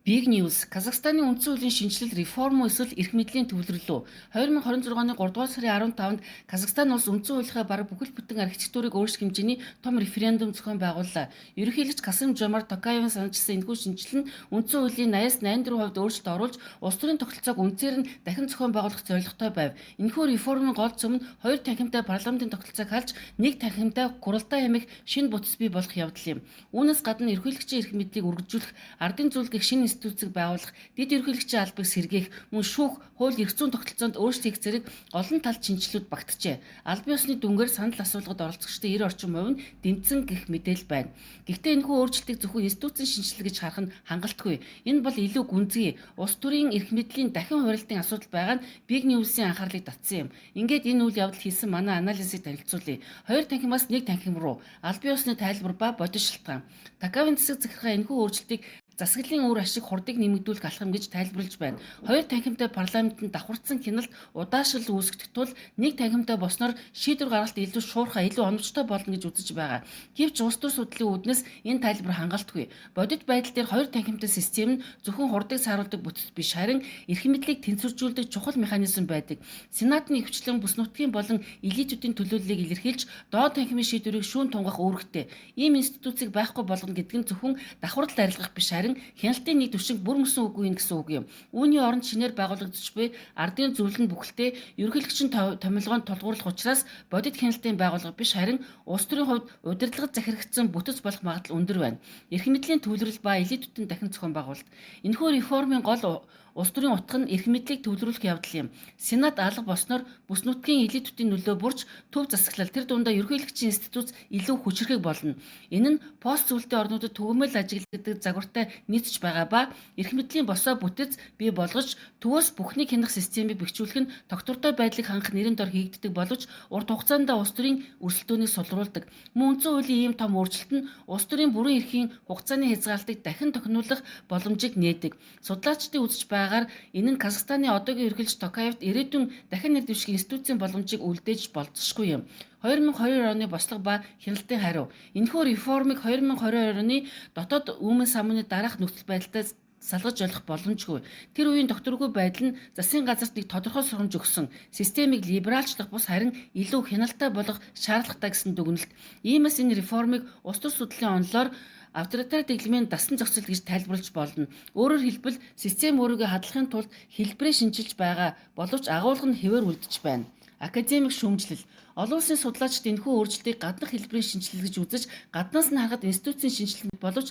Big News. Казахстаны үндсэн хуулийн шинэчлэл реформ уу эсвэл эрх мэдлийн төвлөрөл үү? 2026 оны 3 дугаар сарын 15-нд Казахстан улс үндсэн хуулийнхаа бараг бүхэл бүтэн архитектурыг өөрчлөх хэмжээний том референдум зохион байгууллаа. Ерөнхийлөгч Касым Жомарт Токаевын санаачилсан энэхүү шинэчлэл нь үндсэн хуулийн 80-аас 84% өөрчлөлт оруулж, улс төрийн тогтолцоог үндсээр нь дахин зохион байгуулах зорилготой байв. Энэхүү реформын гол зөв нь хоёр танхимтай парламентын тогтолцоог халж, нэг танхимтай курултай хэмээх шинэ бүтэц бий болох явдал юм. Үүнээс гадна ерөнхийлөгчийн эрх мэдлийг үргэлжлүүлэх, ардын зүйл гэх шинэ институцийг байгуулах, дэд ерөнхийлөгчийн албыг сэргээх, мөн шүүх, хууль эрх зүйн тогтолцоонд өөрчлөлт хийх зэрэг олон талд шинэчлэлүүд багтжээ. Албан ёсны дүнгээр санал асуулгад оролцогчдын 90 орчим хувь нь дэмжсэн гэх мэдээлэл байна. Гэхдээ энэхүү өөрчлөлтийг зөвхөн институцийн шинэчлэл гэж харах нь хангалтгүй. Энэ бол илүү гүнзгий, улс төрийн эрх мэдлийн дахин хувиралтын асуудал байгаа нь Big News-ийн анхаарлыг татсан юм. Ингээд энэ үйл явдал хийсэн манай анализыг танилцуулъя. Хоёр танхимаас нэг танхим руу албан ёсны тайлбар ба бодит шалтгаан. Токаевын засаг захиргаа энэхүү өөрчлөлтийг засаглалын үр ашиг хурдыг нэмэгдүүлэх алхам гэж тайлбарлаж байна. Хоёр танхимтай парламентод давхарцсан хяналт удаашрал үүсгэх тул нэг танхимтай болсноор шийдвэр гаргалт илүү шуурхай, илүү оновчтой болно гэж үзэж байгаа. Гэвч улс төр судлалын үүднээс энэ тайлбар хангалтгүй. Бодит байдал дээр хоёр танхимтай систем нь зөвхөн хурдыг сааруулдаг бүтэц биш, харин эрх мэдлийг тэнцвэржүүлдэг чухал механизм байдаг. Сенат нь ихэвчлэн бүс нутгийн болон элитүүдийн төлөөллийг илэрхийлж, доод танхимын шийдвэрийг шүүн тунгах үүрэгтэй. Ийм институцийг байхгүй болгоно гэдэг нь зөвхөн давхардал арилгах биш, харин хяналтын нэг түвшинг бүр мөсөн үгүй юм гэсэн үг юм. Үүний оронд шинээр байгуулагдаж буй ардын зөвлөл нь бүхэлдээ ерөнхийлөгчийн томилгоонд тулгуурлах учраас бодит хяналтын байгууллага биш, харин улс төрийн хувьд удирдлагад захирагдсан бүтэц болох магадлал өндөр байна. Эрх мэдлийн төвлөрөл ба элитүүдийн дахин зохион байгуулалт. Энэхүү реформын гол улс төрийн утга нь эрх мэдлийг төвлөрүүлэх явдал юм. Сенат алга болсноор бүс нутгийн элитүүдийн нөлөө бурч, төв засаглал, тэр дундаа ерөнхийлөгчийн институт илүү хүчирхэг болно. Энэ нь пост зөвлөлтийн орнуудад түгээмэл ажиглагддаг загвартай нийцж байгаа ба эрх мэдлийн босоо бүтэц бий болгож, төвөөс бүхнийг хянах системийг бэхжүүлэх нь тогтвортой байдлыг хангах нэрийн дор хийгддэг боловч урт хугацаанд улс төрийн өрсөлдөөнийг сулруулдаг. Мөн үндсэн хуулийн ийм том өөрчлөлт нь улс төрийн бүрэн эрхийн хугацааны хязгаарлалтыг дахин тохируулах боломжийг нээдэг. Судлаачдын үзэж байгаагаар энэ нь Казахстаны одоогийн ерөнхийлөгч Токаевт ирээдүйн дахин нэр дэвших институцийн боломжийг үлдээж болзошгүй юм. 2022 оны бослого ба хяналтын хариу. Энэхүү реформыг 2022 оны дотоод үүмэн самууны дараах нөхцөл байдалтай салгаж ойлгох боломжгүй. Тэр үеийн тогтворгүй байдал нь засгийн газарт нэг тодорхой сургамж өгсөн. Системийг либералчлах бус харин илүү хяналттай болгох шаардлагатай гэсэн дүгнэлт. Иймээс энэ реформыг улс төр судлалын онолоор авторитар дэглэмийн дасан зохицол гэж тайлбарлаж болно. Өөрөөр хэлбэл, систем өөрийгөө хадгалахын тулд хэлбэрээ шинэчилж байгаа боловч агуулга нь хэвээр үлдэж байна. Академик шүүмжлэл. Олон улсын судлаачид энэхүү өөрчлөлтийг гаднах хэлбэрийн шинэчлэл гэж үзэж, гаднаас нь харахад институцийн шинэчлэл боловч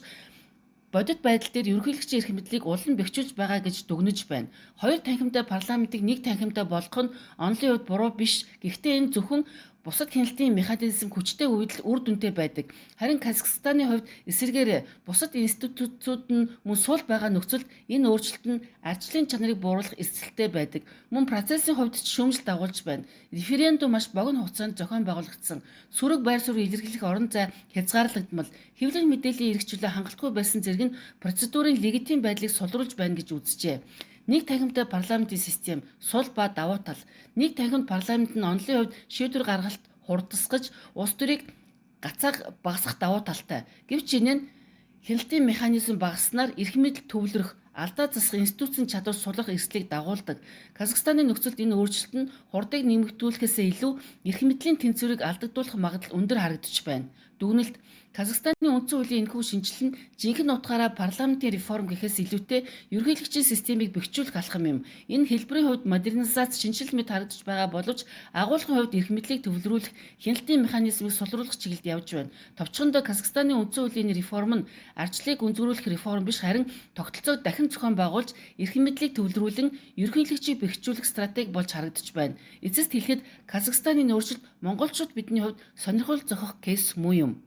бодит байдал дээр ерөнхийлөгчийн эрх мэдлийг улам бэхжүүлж байгаа гэж дүгнэж байна. Хоёр танхимтай парламентыг нэг танхимтай болгох нь онолын хувьд буруу биш. Гэхдээ энэ зөвхөн бусад хяналтын механизм хүчтэй үед л үр дүнтэй байдаг. Харин Казахстаны хувьд эсрэгээр бусад институтууд нь мөн сул байгаа нөхцөлд энэ өөрчлөлт нь ардчлалын чанарыг бууруулах эрсдэлтэй байдаг. Мөн процессын хувьд ч шүүмжил дагуулж байна. Референдум маш богино хугацаанд зохион байгуулагдсан. Сөрөг байр суурь илэрхийлэх орон зай хязгаарлагдмал, хэвлэл мэдээллийн эрх чөлөө хангалтгүй байсан зэрэг нь процедурын легитим байдлыг сулруулж байна гэж үзжээ. Нэг танхимтай парламентын систем сул ба давуу тал. Нэг танхимд парламент нь онолын хувьд шийдвэр гаргалт хурдасгаж, улс төрийг гацааг багасгах давуу талтай. Гэвч энэ нь хяналтын механизм багаснаар эрх мэдэл төвлөрөх, алдаа засах институцийн чадвар сулрах эрсдлийг дагуулдаг. Казахстаны нөхцөлд энэ өөрчлөлт нь хурдыг нэмэгдүүлэхээс илүү эрх мэдлийн тэнцвэрийг алдагдуулах магадлал өндөр харагдаж байна. Дүгнэлт. Казахстаны үндсэн хуулийн энэхүү шинэчлэл нь жинхэнэ утгаараа парламентын реформ гэхээс илүүтэй ерөнхийлөгчийн системийг бэхжүүлэх алхам юм. Энэ хэлбэрийн хувьд модернизац, шинэчлэл мэт харагдаж байгаа боловч агуулгын хувьд эрх мэдлийг төвлөрүүлэх, хяналтын механизмыг сулруулах чиглэлд явж байна. Товчхондоо Казахстаны үндсэн хуулийн реформ нь ардчлалыг гүнзгийрүүлэх реформ биш, харин тогтолцоог дахин зохион байгуулж, эрх мэдлийг төвлөрүүлэн ерөнхийлөгчийг бэхжүүлэх стратеги болж харагдаж байна. Эцэст хэлэхэд, Казахстаны өөрчлөлт монголчууд бидний хувьд сонирхол зохих кейс муу юм.